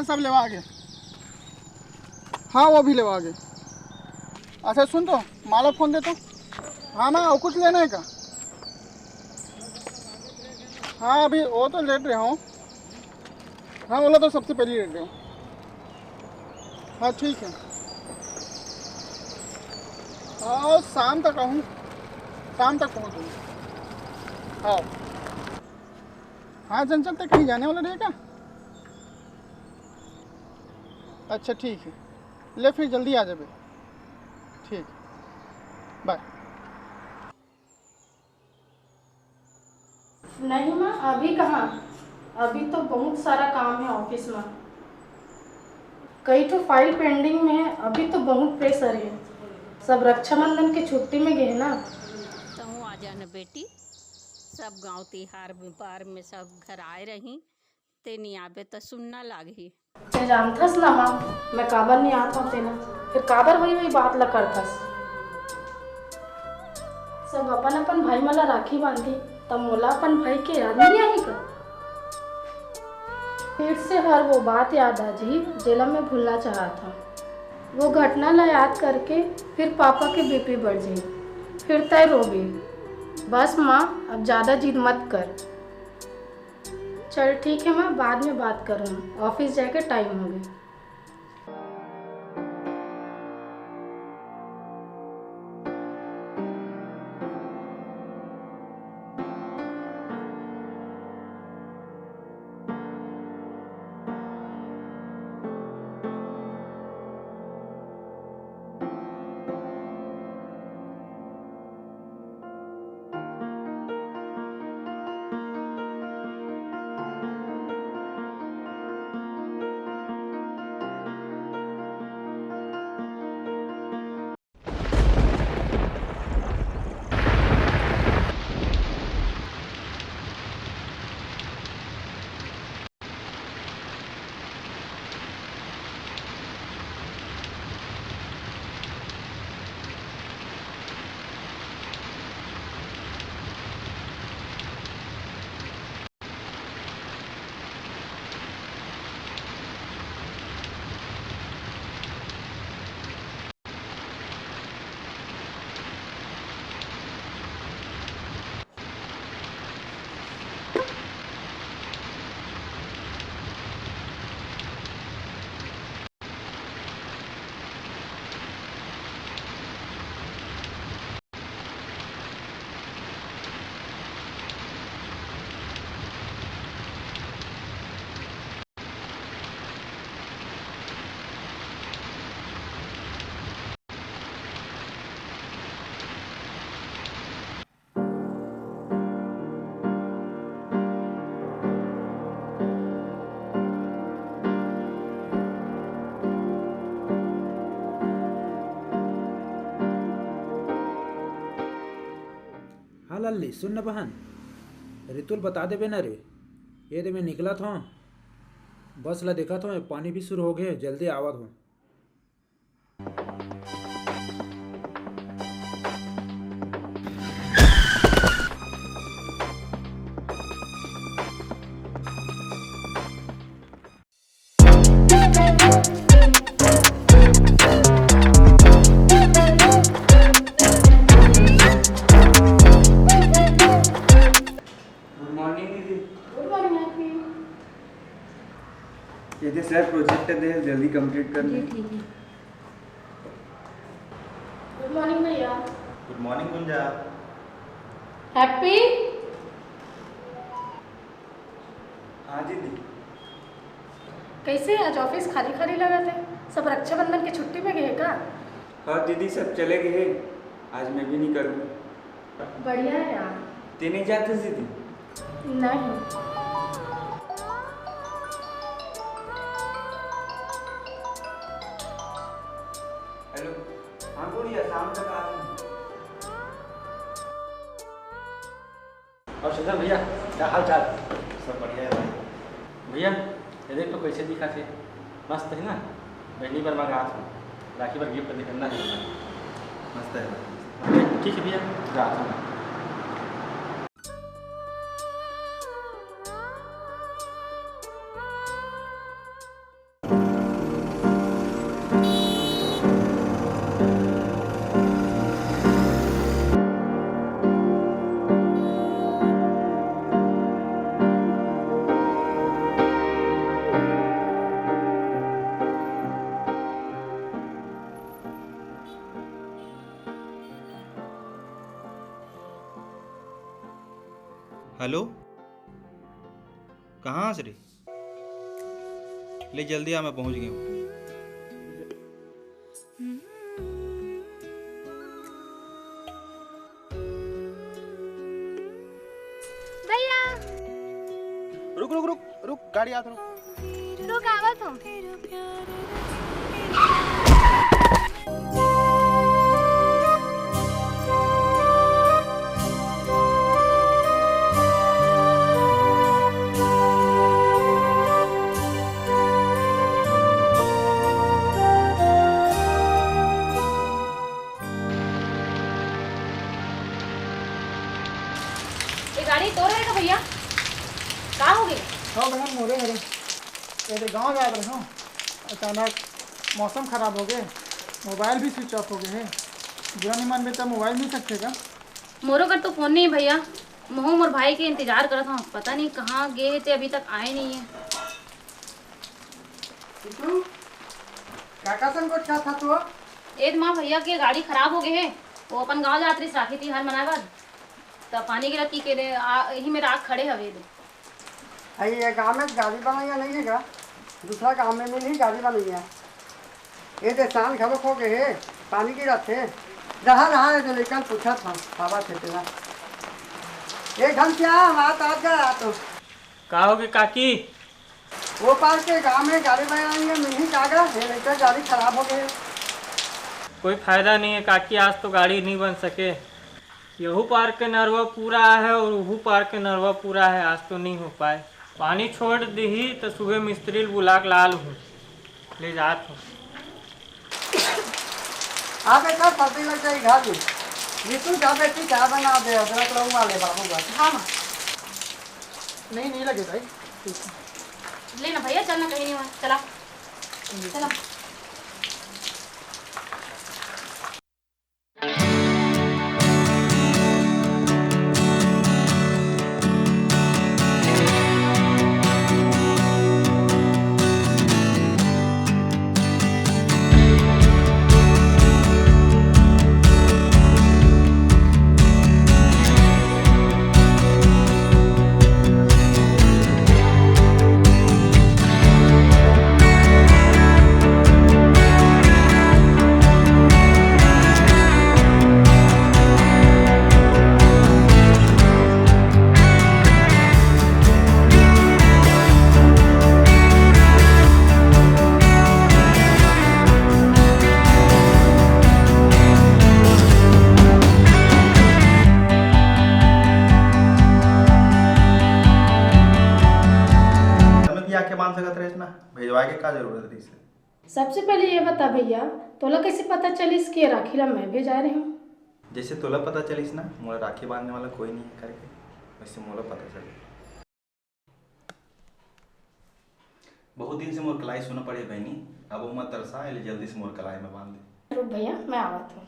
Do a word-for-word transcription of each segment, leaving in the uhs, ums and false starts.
सब लेवा आगे। हाँ, वो भी लेवा आगे। अच्छा सुन तो, माला फोन दे तो। हाँ ना, और कुछ लेना है का? हाँ, अभी वो तो लेट रहे हो। हाँ, बोला तो सबसे पहले लेट रहे हो। हाँ, ठीक है। हाँ, शाम तक आऊँ, शाम तक पहुँचूँ। हाँ। हाँ, चंचल, तक कहीं जाने वाला रहेगा? अच्छा, ठीक है, ले फिर जल्दी आ जाबे। ठीक, बाय। नहीं माँ, अभी कहाँ, अभी तो बहुत सारा काम है ऑफिस में, कई ठो फाइल पेंडिंग में है, अभी तो बहुत प्रेशर है। सब रक्षाबंधन के छुट्टी में गए ना। तहूँ आ जाना बेटी, सब गांव तिहार व्यापार में सब घर आए रही, ते नी आबे त सुन्ना लागही। ते जानथस ना माँ, मैं काबर नी आत हूँ तेला, फिर काबर वही वही बात ला करथस? सब अपन अपन भाई मन ला राखी बांधी, तब मोला अपन भाई के याद नहीं आही का? फिर से हर वो बात याद आ जी, जेला मैं भूलना चाहत हूँ। वो घटना ला याद करके फिर पापा के बीपी बढ़ जाई, फिर तय रोबे। बस माँ, अब ज्यादा जिद मत कर। चल ठीक है माँ, बाद में बात करूँ, ऑफिस जाके टाइम हो गया। हाँ लल्ली, सुन न बहन, रितु ल बता देबे न रे। ये दे मैं निकलत हौं, बस ला देखत हौं, पानी भी शुरू हो गए, जल्दी आवत हौं। गुड मॉर्निंग दीदी। गुड मॉर्निंग आरपी। ये दे सर प्रोजेक्ट दे, जल्दी कंप्लीट कर जी, ले। ठीक है। गुड मॉर्निंग भैया। गुड मॉर्निंग गुंजा। हैप्पी। हाँ दीदी। कैसे आज ऑफिस खाली खाली लगत हे? सब रक्षाबंधन के छुट्टी में गए का? हाँ दीदी, सब चले गए, आज मैं भी नहीं करूँ। बढ़िया है यार। ते नहीं जाते दीदी? नहीं। हेलो। हाँ गुड़िया, शाम तक आ रही हूँ। और सुंदर भैया, क्या हाल चाल? सब बढ़िया है भाई। भैया, ये देख तो कैसे दिखत हे, मस्त है ना? बहनी बर मंगात हूँ, राखी बर गिफ्ट दिखना है। मस्त है भाई। ठीक है भैया, जात हूँ। हेलो, कहाँ हस रे? ले जल्दी आ, मैं पहुँच गया हूँ। भैया। रुक, रुक, रुक, रुक, गाड़ी आत, रुक। रुक, आवत हूँ। ये गाड़ी तोर हरे का भैया? का हो गे? हाँ बहन, मोरे हरे। ये दे गाँव जात रहे हूँ, अचानक मौसम खराब हो गे, मोबाइल भी स्विच ऑफ हो गे हे। बुरा नहीं मानबे त मोबाइल मिल सकथे का? मोरो कर तो फोन नहीं भैया, महू मोर भाई के इंतजार करत हूँ, पता नहीं कहाँ गे हे ते अभी तक आए नहीं है। किटू, काका संग गोठ खात हस तू? ए त माँ भैया के गाड़ी खराब हो गे हे, वो अपन गाँव जात रहिस राखी तिहार मनाए बर, त पानी गिरत कि के दे, आ, यही मेर आके खड़े हवे दे। अई ये गाँव में गाड़ी बनइया नहीं है का? दूसरा गाँव में मिलही गाड़ी बनइया। ये दे शाम घलो खो गे हे, पानी गिरत हे। रहा, रहा, ये दे लइका ल पूछत हँव, बाबा थे तेला। ए घनश्याम, आ त, आ जा, आ तो। का होगे काकी? वो पार के गांव में गाड़ी बनाएंगे, मिलही का गा? ये लइका गाड़ी खराब हो गई। कोई फायदा नहीं है काकी, आज तो गाड़ी नहीं बन सके। यहू पार के नरवा पूरा है और वहू पार के नरवा पूरा है, आज तो नहीं हो पाए। पानी छोड़ दीही तो सुबह मिस्त्री ल बुला के ला लूँ, ले जात हूँ। आ बेटा, सर्दी लग जाई, घा जी। नीतू, जा बेटी, चाय बना दे, अदरक लौंग वाले बाबू का। हाँ माँ। नहीं, नहीं लगे भाई। ठीक है। ले ना भैया, चल ना, कहीं नहीं हुआ, चला, चला। समय भी आके बांध सकत रहिस ना, भेजवाए के का जरूरत रहिस? सबसे पहले ये बता भैया, तोला कैसे पता चलिस कि ये राखी ला मैं भेजाए रहे हूँ? जैसे तोला पता चलिस ना, मोला राखी बांधने वाला कोई नहीं है करके, वैसे मोला पता चलिस। बहुत दिन से मोर कलाई सुना पड़े बहनी, अब ओमा तरसा, एले जल्दी से मोर कलाई में बांध दे। रुक भैया, मैं आवत हूँ।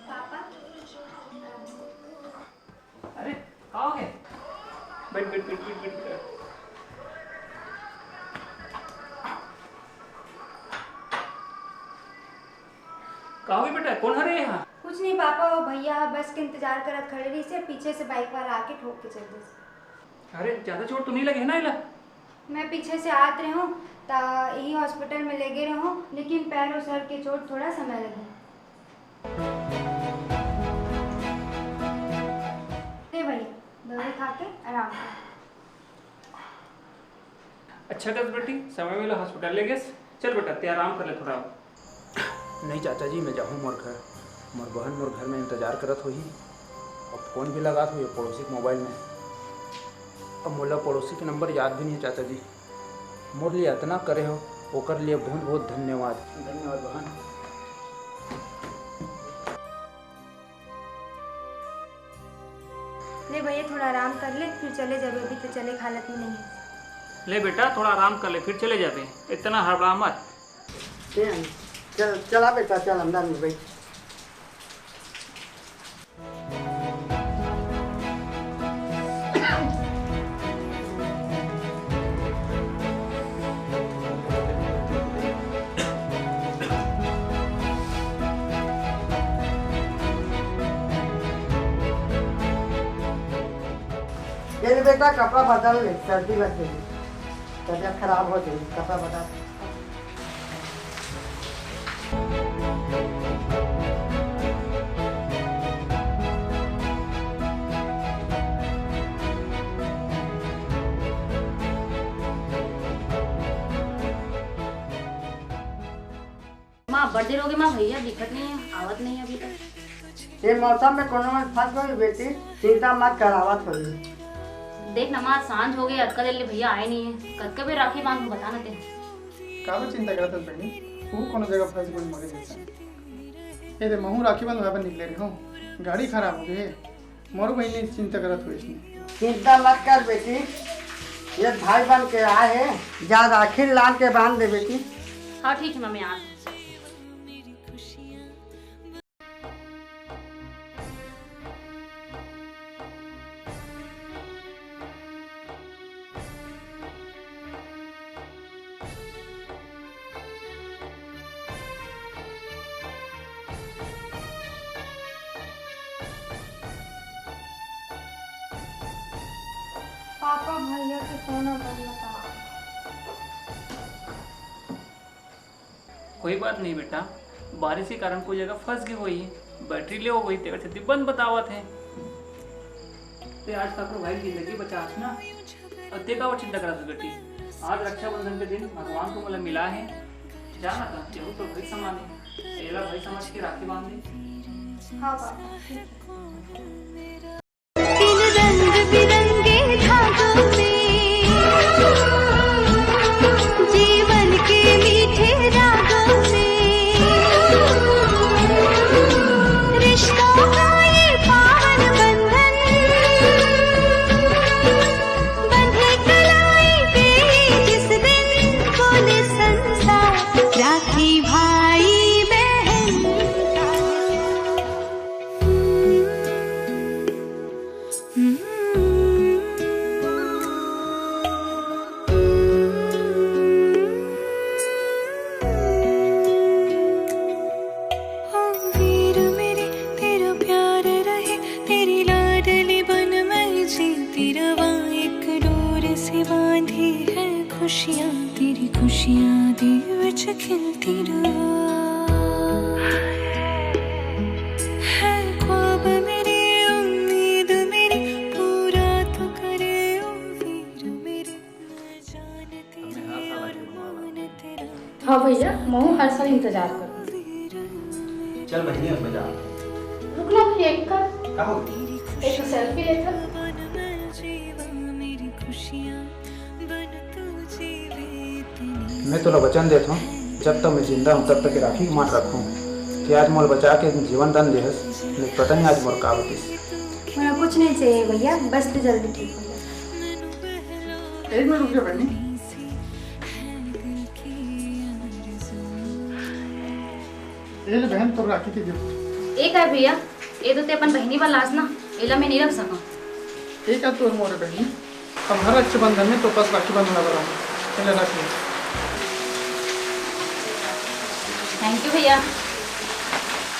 पापा। अरे, का हो गया? बैठ, बैठ, बैठ, बैठ, बैठ, बैठ। का हो गया बेटा, कौन हरे यहाँ? कुछ नहीं पापा, वो भैया ह बस के इंतजार करत खड़े रहिस हे, पीछे से बाइक वाला आके ठोक के चल दिस। अरे, ज्यादा चोट तो नहीं लगे है ना एला? मैं पीछे से आत रहे हूँ, त यही हॉस्पिटल में लेगे रहे हूँ, लेकिन पैर और सर के चोट थोड़ा समय लगे। ले भैया, दवाई खा के आराम कर। अच्छा कस बेटी, समय मिला हॉस्पिटल ले गेस। चल बेटा, ते आराम कर ले थोड़ा। नहीं चाचा जी, मैं जाहूँ मोर घर। मोर बहन मोर घर में इंतजार करत होही। अब फोन भी लगात होही पड़ोसी के मोबाइल में। अब मोला पड़ोसी के नंबर याद भी नहीं है चाचा जी। मोर लिए अतना करे हो, ओकर लिए बहुत बहुत धन्यवाद। धन्यवाद बहन। ले भैया, थोड़ा आराम कर ले, फिर चले जाबे, अभी तो चले के हालत में नहीं है। ले बेटा, थोड़ा आराम कर ले, फिर चले जाबे, इतना हड़बड़ा मत। चल, चल, चला बेटा, चल अंदर में बैठ। ले बेटा, कपड़ा बदल ले, सर्दी लग गई, तबीयत खराब हो गई, कपड़ा बदल। माँ, बड़ देर हो गई माँ, भैया दिखत नहीं है, आवत नहीं है अभी तक। ये मौसम में कोनो में फंस गई बेटी, चिंता मत कर, आवत होही। देख ना माँ, सांझ हो गई, अतका देर ले भैया आए नहीं है। कतका बेर राखी बांधहूँ, बता ना ते। काबर चिंता करत हस बहिनी, तू कोनो जगह फंस गई मोरे जैसा। ए दे, महूँ राखी बंधवाए बर निकले रहे हूँ, गाड़ी खराब हो गई है। मोर बहिनी चिंता करत होइस ने। चिंता मत कर बेटी, ये भाई बन के आए हे, जा राखी लान के बांध दे बेटी। हाँ ठीक है मम्मी, आ पापा, भैया के फोन आ गइस, बताओ। कोई बात नहीं बेटा, बारिश के कारण कोई जगह फंस गई होही, बैटरी low हो गई, तेकर सेती बंद बतावत हे। ते आज काकरो भाई के जिंदगी बचास ना, अउ ते काबर चिंता करत हस बेटी? आज रक्षाबंधन के दिन भगवान तो मोला मिला हे, जा ना त, एहू तो भाई समान हे, एला भाई समझ के राखी बांध दे। हाँ पापा, ठीक है। इन रंग बिरंगे धागों में, जीवन के मीठे रागों में, रिश्तों का ये पावन बंधन, बंधे कलाई पे जिस दिन, बोले संसार, राखी भाई बहन का। ओ वीर मेरे, तेरा प्यार रहे, तेरी लाडली बन मैं जीती रवां। एक डोर से बांधी है खुशियां, तेरी खुशियां दे विच खिलती रवां। है ख्वाब मेरे, उम्मीद मेरी, पूरा तो करे ओ वीर मेरे। हाँ भैया, महूँ हर साल इंतजार करूँ। चल बहिनी, अब मैं जात हूँ। रुक ना भैया, एक कर। का हो? एक selfie लेथन। मैं तोला वचन देत हूँ, जब तक मैं जिंदा हूँ, तब तक ये राखी के मान रखूँ कि आज मोला बचा के जीवन दान देहस, नहीं पता नहीं आज मोर का होतिस। मोला कुछ नहीं चाहिए भैया, बस तू जल्दी ठीक हो जा। एक मिनट रुक जा बहनी। ये ले बहन, तोर राखी के gift। ए का भैया, ये तो ते अपन बहिनी बर लास ना, एला मैं नहीं रख सकूं। ए का तोर मोरे बहनी, अब हर रक्षाबंधन में तो पास राखी बंधना बरा, एला रख ले। Thank you भैया।